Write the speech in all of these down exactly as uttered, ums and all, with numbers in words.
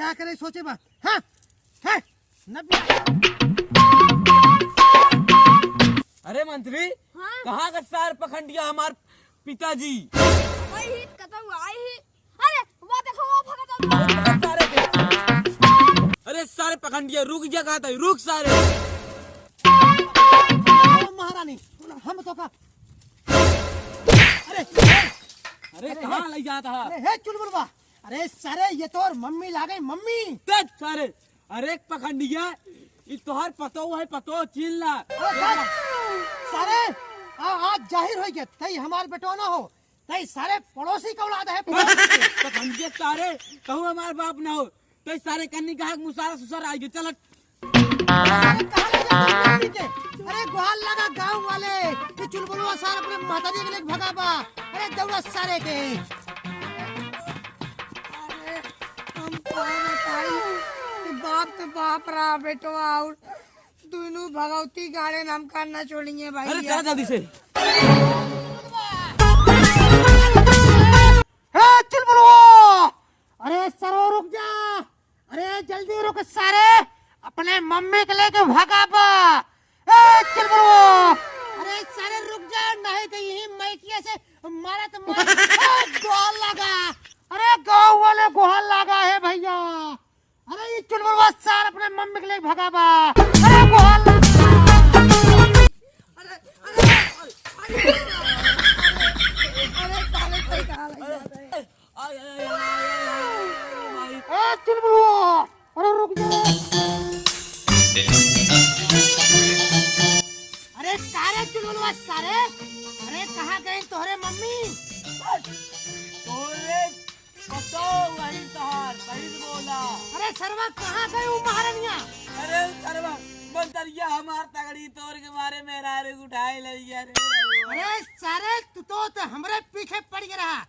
का करे सोचे बा? हाँ? हैं? न बिया। अरे मंत्री, हाँ? कहाँ का सार पखंडिया हमार पिताजी? आई ही, कतौ आई ही। अरे, वो देखो, वो भगत आ गया। सारे के। अरे सारे पखंडिया, रुक जा, कहता है, रुक सारे। अरे महारानी, हम तो का। अरे, अरे, अरे, कहाँ हे। लइ जाता है? अरे, हे चुलबुलवा, अरे सारे, ये तोर मम्मी लागे, मम्मी। देख सारे, अरे पखंडिया, ई तोहर पतोह है, पतोह चीन्ह ला। अरे, देख, सारे, आ, आज जाहिर होइ गया, तई हमार बेटवा ना हो, तई सारे पड़ोसी का औलाद है, पड़ोसी के। पखंडिया सारे, कहूँ हमार बाप ना हो, तई सारे कन्नी कहा मुसारा सुसार आइगे, चल हट। अरे, कहाँ ले जाता है मम्मी के? अरे, गोहार लगा गाँव वाले, ये चुलबुलवा सार अपने महतारी के लेके भगा बा। अरे, दौड़ा सारे के। अरे, हम का बताई कि बाप तो बाप रहा, बेटवा और दुनू भगवती गाड़े नाम का ना छोड़िए भाई। अरे, चला जल्दी से। ए, चुलबुलवा! अरे, सरवा रुक जा। अरे, जल्दी रुक सारे, अपने मम्मी के लेके भगा बा। ए, चुलबुलवा! अरे, सारे रुक जा, नहीं तो यही माइकिया से मारा तो मार। ए, गोहार लगा। अरे, गाँव वाले गोहार लगा है भैया। अरे, ये चुलबुलवा सार अपने मम्मी के लेके भगा बा। अरे, गोहार लगा। अरे, अरे, अरे, अरे, साले, कोई कहाँ लग जाता है? ए, चुलबुलवा, अरे रुक जा। अरे का रे चुलबुलवा सारे, अरे कहाँ गई तोहरे मम्मी? तोहरे पतोह वही तोहार, सही से बोला। अरे सरवा कहाँ गई उ महारनिया? अरे सरवा, मंतरिया हमार तगड़ी तोर के मारे मेहरारू उठाए ले गया रे। अरे सारे तू तो, तो हमरे पीछे पड़ गया रहा।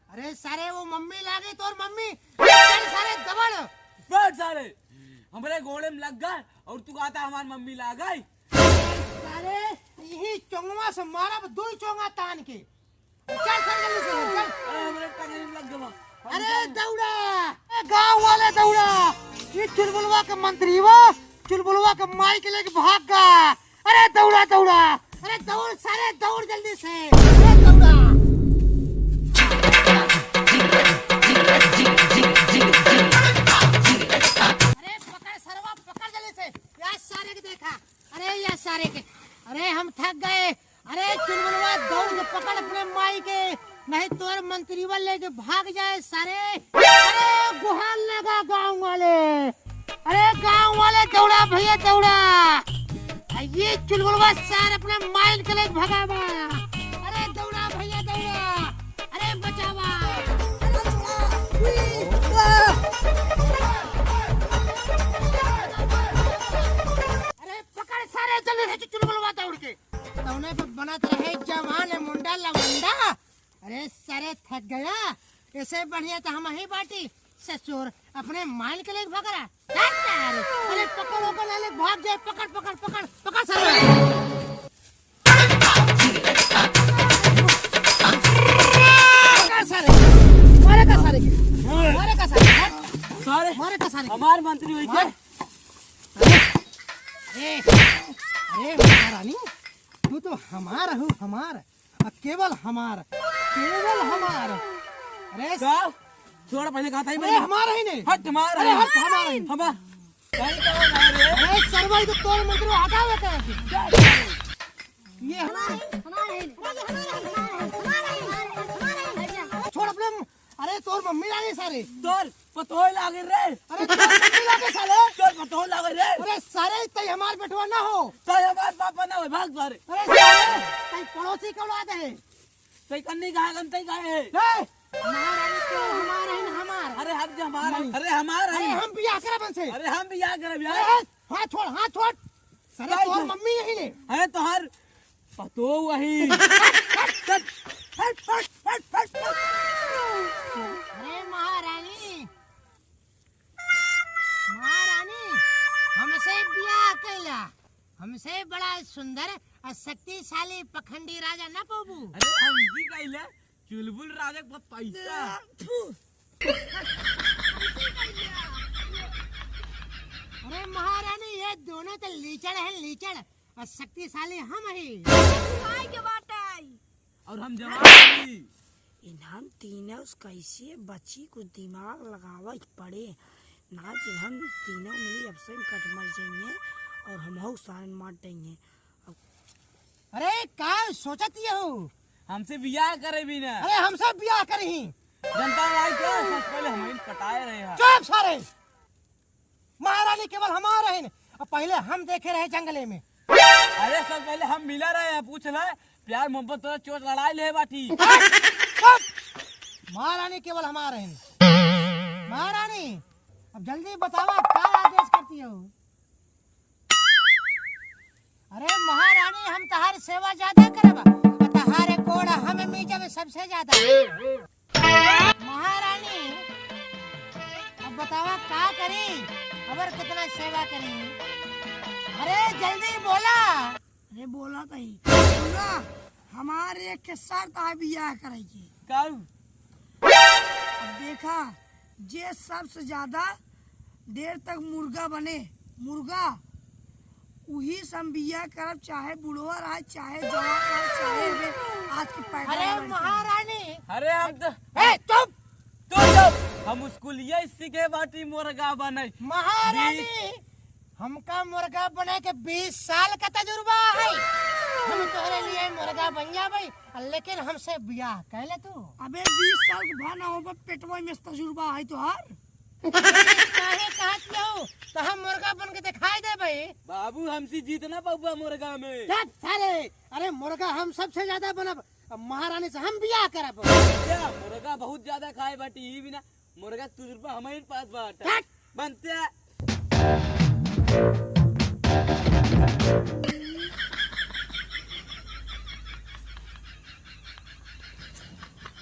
अरे सारे वो मम्मी लागे तोर मम्मी। चल सारे दबड़। बैठ सारे। हमरे गोड़े में लग गए और तू कहता हमार मम्मी लागे। सारे यही चोंगवा से मारब दुई चोंगा तान के। चल सारे जल्दी से चल। अरे हमरे टंगरी में लग गवा। अरे दौड़ा। ए गाँव वाले दौड़ा। ये चुलबुलवा के मंतरिवा, चुलबुलवा के माई के लेके भाग गा। अरे दौड़ा, दौड़ा, अरे दौड़ सारे, दौड़ जल्दी से, अरे दौड़ा। अरे पकड़ सरवा, पकड़ जल्दी से, या सारे के देखा, अरे या सारे के, अरे हम थक गए। अरे चुलबुलवा दौड़ के पकड़ अपने माई के, नहीं तोर मंतरिवा लेके भाग जाए सारे। अरे गोहार लगा गाँव वाले, अरे गाँव वाले दौड़ा भैया दौड़ा। आ ये चुलबुलवा सार अपने माई के लेके भगा बा। अरे दौड़ा भैया दौड़ा, अरे बचावा। अरे पकड़ सारे जल्दी से चुलबुलवा दौड़ के। तौने पे बनत रहे जवान मुंडा लवंडा। अरे सारे थक गया, ऐसे बढ़िया तो हम ही बाटी ससुर अपने माल के लेके भाग रहा। अरे पकड़ ओकर ले, ले भाग जाए, पकड़, पकड़, पकड़, पकड़ सारे। पकड़ सारे, मारे का सारे के, मारे का सारे, हट। सारे, मारे का सारे के। हमार मंत्री हुई क्या? मार। अरे, अरे महारानी, तू तो हमार हो, हमार। आ, केवल हमार, केवल हमार। अरे, का? छोड़, पहले कहा था ही अरे, मैंने। हमार ही नहीं। हट, हमार अरे, है। हट, हमार है। हमार। भाई, कौन है रे? अरे, सरवा, ये तो तोर मंत्री हटावे का है। क्या? ये हमार है, हमार है, हमार है, हमार है, हमार है, हमार है। छोड़ अपने, अरे, तोर मम्मी लागे सारे। तोर पतोह लागे रे। अरे तोर मम्मी लागे साले। तोर पतोह लागे रे। अरे सारे तई हमार बेटवा ना हो। तई हमार पापा ना हो, भाग सारे। अरे सारे तई पड़ोसी के औलाद है। तई कन्नी कहाँ गन तई कहाँ है? ए, हमार अरे तो हमार है ना हमार। अरे हट जा हमार है। नहीं। अरे हमार अरे है। हम बियाह करब इनसे। अरे हम बियाह करब यार। अरे हाथ छोड़, हाथ छोड़। सारे तोर मम्मी यही ने। अरे तोहार पतोह वही। हट, हट, हट। अरे महारानी, महारानी, हमसे बियाह कैला, हमसे बड़ा सुंदर और शक्तिशाली पखंडी राजा ना पाबू। अरे हमसे कैला, चुलबुल राजा के पैसा। फू। अरे महारानी, ये दोनों तो लीचड़ हैं, लीचड़, और शक्तिशाली हम ही। भाई के बाटे। और हम जवान ही। इन्हन तीनों से कैसे बची, कुछ दिमाग लगावे के पड़े, ना कि इन्हन तीनों मिली अब से कट मर जाइहैं और हमहू सारन मार डइहैं। अरे का सोचत ये हो? हमसे बियाह करे भी ना। अरे हमसे बियाह करही। जनता भाई का सबसे पहले हमहिन पटाए रहे हैं। चुप सारे। महारानी केवल हमार हइन। अब पहिले हम देखे रहे जंगले में। अरे सर, पहिले हम मिला रहे हैं, पूछ ले। प्यार मोहब्बत तो चोट लड़ाई ले बाटी। चुप! महारानी केवल हमार हइन। महारानी, अब जल्दी बतावा, का आदेश करती हो? अरे महारानी, हम तहार सेवा ज्यादा करब, तहारे गोड़ हम मीजब सबसे ज्यादा। महारानी, अब बतावा का करी, अबर कितना सेवा करी? अरे जल्दी बोला। अरे बोला तही। सुना, हमार एक के शर्त है बियाह करे के। काऊ? अब देखा, जे सबसे ज्यादा देर तक मुर्गा बने, मुर्गा, उही से हम बियाह करब, चाहे बुढ़वा रहे, चाहे जवान रहे, चाहे अबे आज के पैदा अरे वाला लड़का। महारानी। अरे हम तो ए, चुप! तू चुप! हम स्कूलिया सीखे बाटी मुर्गा बने। महारानी, बीस हमका मुर्गा बने के बीस साल का तजुर्बा है। हम तोहरे लिए मुर्गा बन जाबे, लेकिन हमसे बियाह कर ले तू। अबे बीस साल के भा ना होबा, पेटवा में तजुर्बा है तोहार। काहे कहत हो? तो हम मुर्गा बन के दिखाई देबे। बाबू, हमसे जीत ना पउबा मुर्गा में। चुप सारे, अरे मुर्गा हम सबसे ज्यादा बनब, अब महारानी से हम बियाह करब। क्या मुर्गा बहुत ज्यादा खाए बाटी ही बिना, मुर्गा तुजुर्बा हमारे पास बाटे। हट! बनते हैं।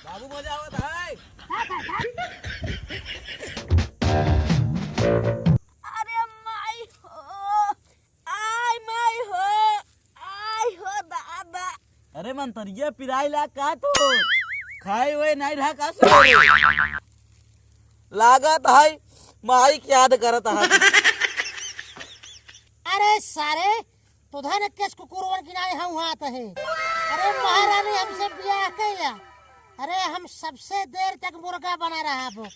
बाबू मजा आवत है। अरे माई हो, आय माई हो, आय हो दादा। अरे मंतरिया पिराई ला का तो? खाए हुए नहीं रहा का सो? लागत है माई के याद करत है। अरे सारे, तोधन केस कुकुरवन की नाई हम हाथ है। अरे महारानी हमसे बियाह कैला। अरे हम सबसे देर तक मुर्गा बना रहा अब।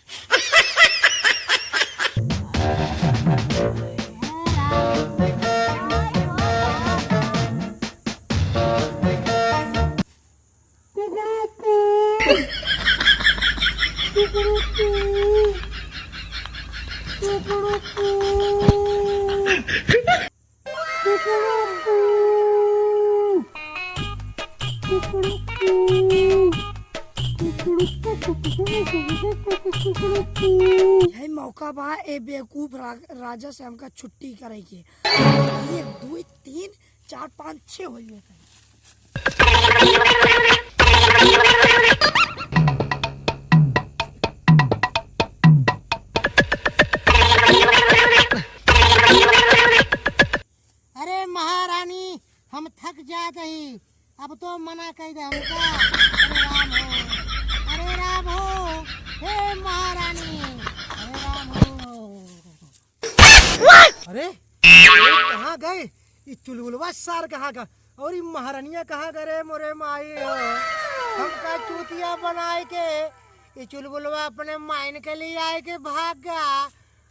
यही मौका बा ए बेवकूफ रा-, राजा से हमका छुट्टी करे के। एक, दो, तीन, चार, पाँच, छः हो गए। अरे महारानी, हम थक जात हई, अब तो मना कइ दे हमका। अरे राम हो, अरे राम हो, हे महारानी, अरे राम हो। अरे, ये कहाँ गए? ये चुलबुलवा सार कहाँ गए? और ये महारानिया कहाँ गए रे मोरे माई हो? हमका चूतिया बनाए के ये चुलबुलवा अपने माइन के लिए आए के भाग गया।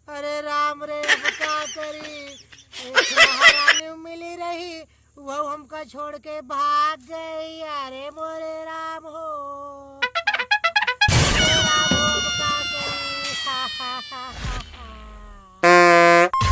अरे राम रे, अब का करी? एक महारानी मिली रही, वह हमका छोड़ के भाग गई। अरे मोरे राम हो, अरे राम हो, अब का करी?